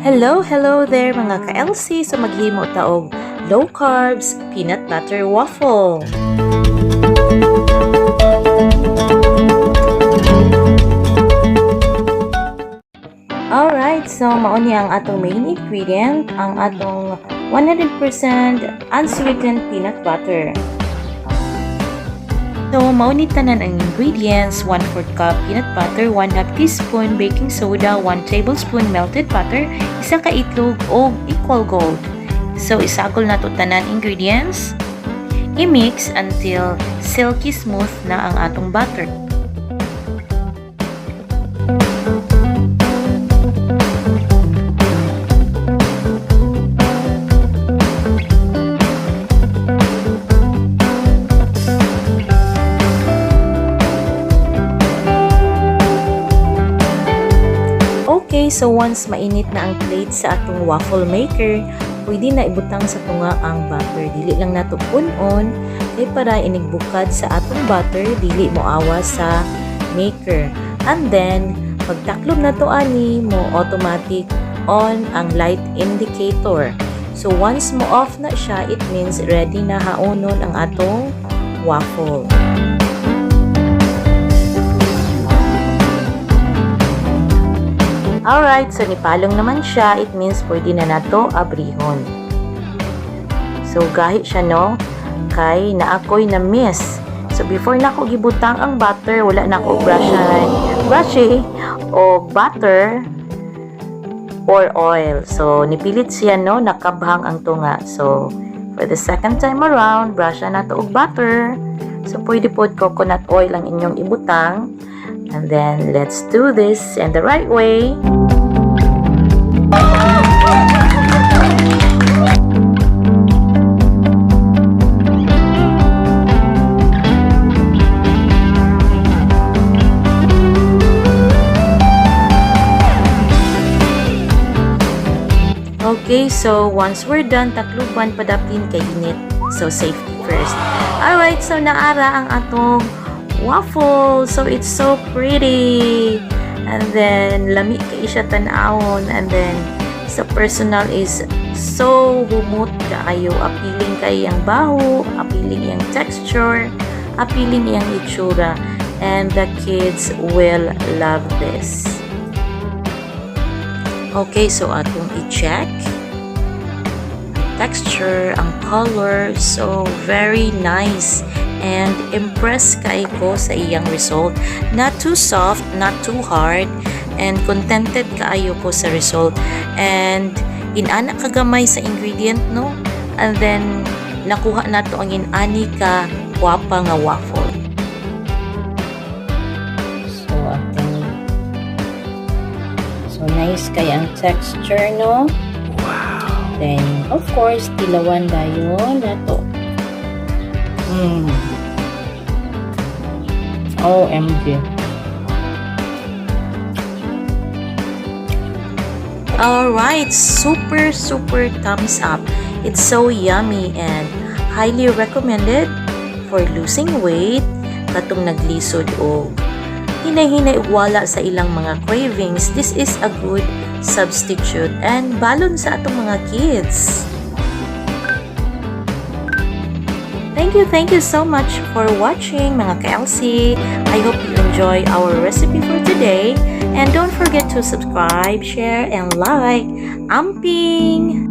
Hello, hello there, mga ka-LC. So maghimo ta og low carbs peanut butter waffle. Alright, so mao ni ang atong main ingredient, ang atong 100% unsweetened peanut butter. So, mao ni tanan ang ingredients: 1/4 cup peanut butter, 1/2 teaspoon baking soda, 1 tablespoon melted butter, isa ka itlog og Equal Gold. So, isagol nato tanan ingredients. I-mix until silky smooth na ang atong butter. Okay, so once mainit na ang plate sa atong waffle maker, pwede na ibutang sa tunga ang butter. Dili lang nato punon kay para inigbukad sa atong butter, dili mo awa sa maker. And then, pagtaklob nato ani mo, automatic on ang light indicator. So once mo off na siya, it means ready na haonon ang atong waffle. Alright, so nipalong naman siya, it means pwede na nato abrihon. So gahi siya, no, kay naa ko'y na miss. So before na ako gibutang ang butter, wala na ako brushan, brush o butter or oil. So nipilit siya, no, nakabhang ang tunga. So for the second time around, brush na to og butter. So pwede pod coconut oil ang inyong ibutang. And then let's do this in the right way. Okay, so once we're done, takluban padapin kay init. So safety first. Alright, so naara ang atong waffle. So it's so pretty. And then lami kay siya tan-awon, and then sa personal is so humot kaayo, appealing kay ang baho, appealing iyang texture, appealing iyang itsura, and the kids will love this. Okay, so atong i-check ang texture, ang color, so very nice and impressed kay ko sa iyang result. Not too soft, not too hard, and contented kaayo ko sa result. And inana kagamay sa ingredient, no? And then nakuha nato ang inani ka gwapa nga waffle. So atong, so nice kay ang texture, no? Wow. Then of course tilawan dayon nato. OMG. Alright, super super thumbs up. It's so yummy and highly recommended for losing weight, katong naglisod og hinay-hinay ug wala sa ilang mga cravings. This is a good substitute and balon sa atong mga kids. Thank you so much for watching, mga ka-LC. I hope you enjoy our recipe for today. And don't forget to subscribe, share, and like. Amping!